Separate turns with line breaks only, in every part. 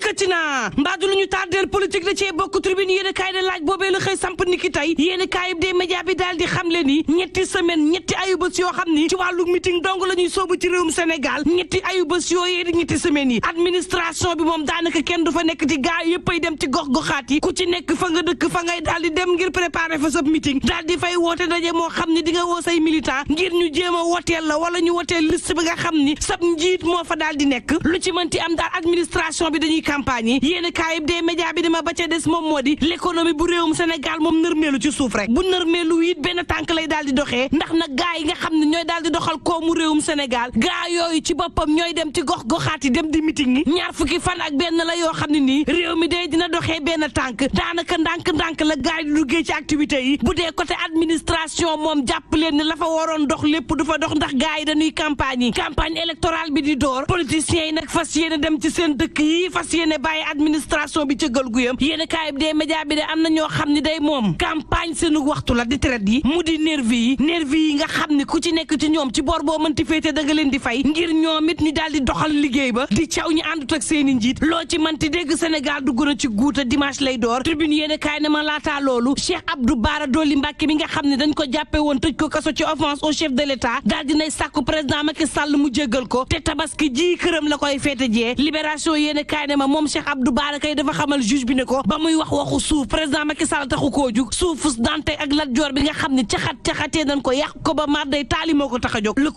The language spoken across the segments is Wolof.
dikkati na mbaadu lu ñu tardeel politique da cee bokk tribune yéen a kaay ne laaj boobee la xëy samp niki tey yéen a kaay des médias bi daal di xamle ni ñetti semaine ñetti ayubés yoo xam ni ci wàllu meeting dong la ñuy soobu ci réewum Sénégal ñetti ayubés yooyee di ñetti semaines yi administration bi moom daanaka kenn du fa nekk ci gaa yëppay dem ci gox-goxaat yi ku ci nekk fa nga dëkk fa ngay daal di dem ngir préparer fa sa meeting daal di fay woote daje moo xam ni di nga woo say militant ngir ñu jéem a woteel la wala ñu woteel liste bi nga xam ni sab njiit moo fa daal di nekk lu ci mënti am daal administration bi dañuy campagne yi yéen kaayib des médias bi dama ba ca des moom moo di l'économie bu réewum Sénégal moom nërmeelu ci suuf rek bu nërmeelu it benn tànk lay daal di doxee ndax nag gaa yi nga xam ne ñooy daal di doxal koomu réewum Sénégal gaa yooyu ci boppam ñooy dem ci gox-goxaat yi dem di meeting yi ñaar fukki fan ak benn la yoo xam ne nii réew mi day dina doxee benn tànk daanaka ndànk-ndànk la gaa yi di duggee ci activités yi bu dee côté administration moom jàpp leen ni la fa waroon dox lépp du fa dox ndax gaa yi dañuy campagne électorale bi di door politiciens yi nag fas yéene dem ci seen dëkk yi fas yéene bàyyi administration bi cëggal guyam yéen kaayib des médias bi de am na ñoo xam ne day moom campagne seenu waxtu la di traite yi mu di nervi yi nga xam ne ku ci nekk ci ñoom ci boor boo mënti féete da nga leen di fay ngir ñoom it ñu daal di doxal liggéey ba di caw ñu àndut ak seeni njiit loo ci mënti dégg Sénégal dugg na ci guuta dimanche lay door tribune yéen kaay ne ma laataa loolu Cheikh Abdou Bara Dolly Mbacké mi nga xam ne dañ ko jàppe woon tëj ko kaso ci offense au chef de l'État daal dinay sàkku président Macky Sall mu jéggal ko te tabaski ji këram la koy feete jee libération yéen kaay ne ma moom Cheikh Abdou Bara kay dafa xamal juge bi ne ko ba muy wax waxu suuf président Macky Sall taxu koo jug suufus Dante ak Lat Joor bi nga xam ne caxatee nañ ko yàq ko ba mar day taali moo ko tax a jóg le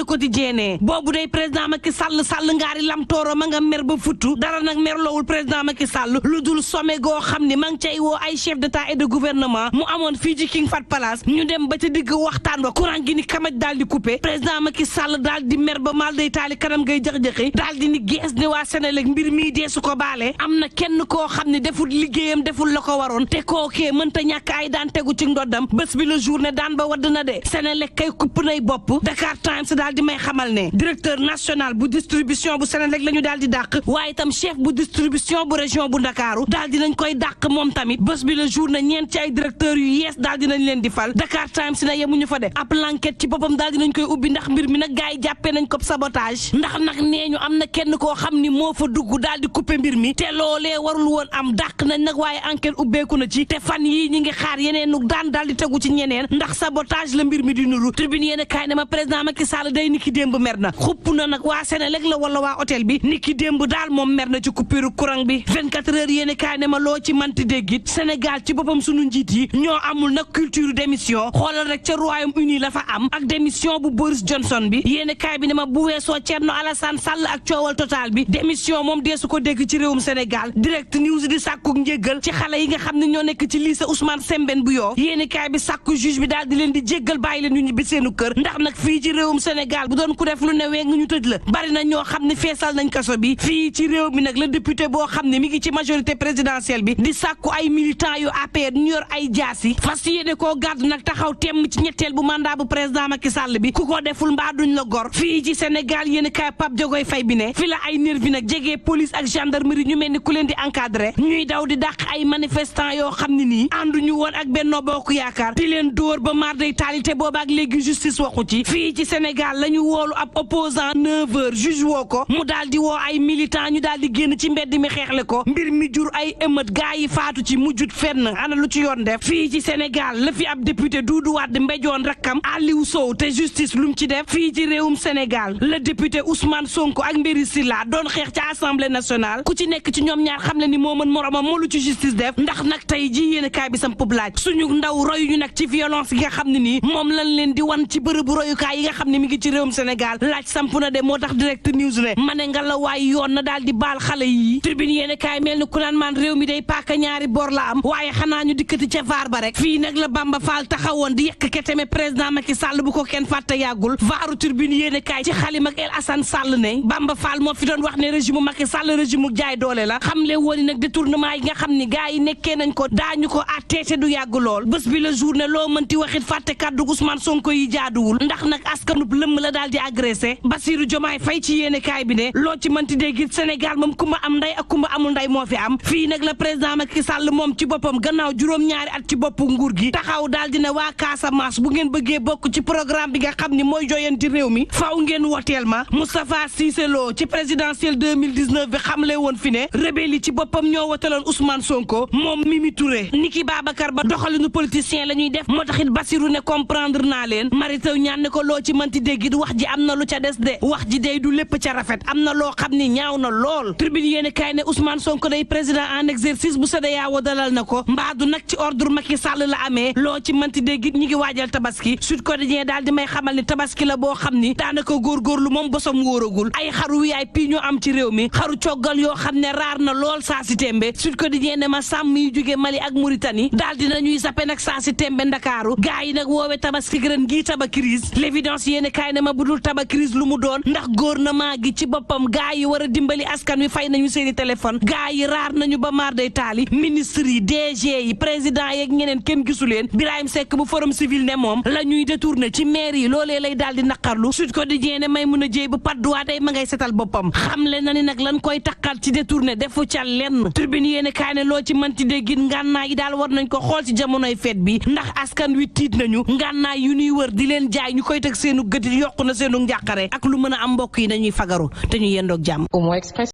quotidien ne boobu day président Macky Sall ngaari lam tooro ma nga mer ba futtu dara nag merloowul président Macky Sall lu dul sommet goo xam ne ma ngi cay woo ay chef d'état et de gouvernement mu amoon fii ci King Fahd Palace ñu dem ba ca digg waxtaan wa courant gi ni kamaj daal di coupé président Macky Sall daal di mer ba mal day taali kanam ngay jëx-jëxi daal di ni gees ne waa Sénélec mbir mii dee su ko baale am na kenn koo xam ne deful liggéeyam deful la ko waroon te kookee mënta ñàkk ay daan tegu ci ndoddam bés bi le journée daan ba wadd na de Sénélec kay kupp nay bopp Dakar Times daal di may xamal ne directeur national bu distribution bu Sénélec la ñu daal di dàq waaye itam chef bu distribution bu région bu Ndakaaru daal di nañ koy dàq moom tamit bés bi le journée ñeent ci ay directeurs yu yees daal di nañ leen di fal Dakar Times na yemuñu fa de ab l'enquête ci boppam daal di nañ koy ubbi ndax mbir mi nag gars yi jàppee nañ ko sabotage ndax nag nee ñu am na kenn koo xam ni moo fa dugg daal di couper mbir mi te loolee warul woon am dàq nañ nag waaye enquête ubbeeku na ci te fan yii ñi ngi xaar yeneen nu daan daal di tegu ci ñeneen ndax sabotage la mbir mi di nuru tribune yéen kaay ne ma président Macky Sall day niki démb mer na xupp na nag waa Sénélec la wala waa hôtel bi niki démb daal moom mer na ci coupure courant bi 24 heures yéen kaay ne ma loo ci manti déggit Sénégal ci boppam sunu njiit yi ñoo amul nag culture d'émission xoolal rek ca Royaume-Uni la fa am ak démission bu Boris Johnson bi yéen kaay bi ne ma bu weesoo Thierno Alassane Sall ak coowal total bi démission moom deesu ko dégg ci réewum Sénégal direct news di sàkku njéggal ci xale yi nga xam ne ñoo nekk ci lycée Ousmane Sembène bu yoo yéen kaay bi sàkku juge bi daal di leen di jéggal bàyyi leen ñu ñibbi seenu kër ndax nag fii ci réewum Sénégal bu doon ku def lu ne wee nga ñu tëj la bari na ñoo xam ne feesal nañ kaso bi fii ci réew mi nag la député boo xam ne mi ngi ci majorité présidentielle bi di sàkku ay militants yu APR ñu yor ay jaasi fas yéene koo gàddu nag taxaw temm ci ñetteel bu mandat bu président Macky Sall bi ku ko deful mbaa duñ la gor fii ci Sénégal yéen kaay Pape Diogoy Faye bi ne fi la ay nervi nag jegee police ak gendarmerie ñu mel ni ku leen di encadré ñuy daw di dàq ay manifestants yoo xam ne nii ànduñu woon ak Benno Bokk Yaakaar di leen dóor ba mar day talité boobaak léegi justice waxu ci fii ci Sénégal la ñu woolu ab opposant 9h juge woo ko mu daal di woo ay militants ñu daal di génn ci mbedd mi xeexle ko mbir mi jur ay émeute gaa yi faatu ci mujjut fenn ana lu ci yoon def fii ci Sénégal la fi ab député Doudou Wade mbéjoon rakkam Aliou Sow te justice lu mu ci def fii ci réewum Sénégal la député Ousmane Sonko ak Mbéri Sylla doon xeex ci assemblée nationale ku ci nekk ci ñoom ñaar xam le ni moo mën moromam moo lu ci justice def ndax nag tey ji yéen kaay bi sam pub laaj suñu ndaw royu ñu nag ci violence yi nga xam ne nii moom lañ leen di wan ci bërëbu royukaay yi nga xam ne mi ngi ci réewum Sénégal laaj samp na de moo tax direct news ne ma ne nga la waay yoon na daal di baal xale yi tribune yéen kaay mel ni ku naan maan réew mi day paaka ñaari bor la am waaye xanaa ñu dikkati ca vaar ba rek fii nag la Bamba Fall taxawoon di yekk keteme président Macky Sall bu ko kenn fàtte yàggul vaaru tribune yéen kaay ci xalim ak El Assane Sall ne Bamba Fall moo fi doon wax ne régime Macky Sall régime jaay doole la xam le woon nag détournement yi nga xam ni gars yi nekkee nañ ko daañu ko atteete du yàgg lool bés bi la journée loo mënti waxit fàtte kàddu Ousmane Sonko yi jaaduwul ndax nag askanub lëmm la daal di agressé Bassirou Diomaye Faye ci yéene kaay bi ne loo ci mënti dégg Sénégal moom kumba am nday ak kumba amul nday moo fi am fii nag la président Macky Sall moom ci boppam gannaaw juróom-ñaari at ci boppu nguur gi taxaw daal di ne waa Casamance bu ngeen bëggee bokk ci programme bi nga xam ni mooy joyanti réew mi faaw ngeen woteel ma Moustapha Cissé Lo ci présidentielle 2019 bi xam tàmbalee woon fi ne rebelle yi ci boppam ñoo wataloon Ousmane Sonko moom Mimi Touré niki Babacar Ba doxalinu politicien la ñuy def moo taxit Bassirou ne comprendre naa leen Mary Teuw Niane ne ko loo ci mënti dégg it wax ji am na lu ca des de wax ji day du lépp ca rafet am na loo xam ni ñaaw na lool tribune yéene kaay ne Ousmane Sonko day président en exercice bu CEDEAO dalal na ko mbaadu nag ci ordre Macky Sall la amee loo ci mënti dégg it ñi ngi waajal tabaski Sud Quotidien daal di may xamal ni tabaski la boo xam ni daanaka góorgóorlu moom bosom wóoragul ay xaru VIP ñoo am ci réew mi xaru coggal yoo xam ne raar na lool saa si tembe Sud Quotidien ne ma sàmm yi jóge Mali ak Mauritanie daal dinañuy zappe nag saa si tembe Ndakaaru gaa yi nag woowe tabaski ren gii taba crise l'évidence yéene kaay ne ma budul taba crise lu mu doon ndax gouvernement gi ci boppam gaa yi war a dimbali askan wi fay nañu seeni téléphone gaa yi raar nañu ba maar day taali ministre yi DG yi président yeeg ñeneen kenn gisu leen Birahim Seck bu forum civil ne moom la ñuy détourné ci maire yi loolee lay daal di naqarlu Sud Quotidien ne may mun a jéy bu padduwaa day ma ngay setal boppam xam le na ni nag lan koy takkal ci détourné defu ca lenn Tribune yéene kaay ne loo ci mënti déggit ngànnaay yi daal war nañ ko xool ci jamonoy feet bi ndax askan wi tiit nañu ngànnaay yu ñuy wër di leen jaay ñu koy teg seenu gët yokku na seenu njàqare ak lu mën a am mbokk yi nañuy fagaru te ñu yendoog jàmm.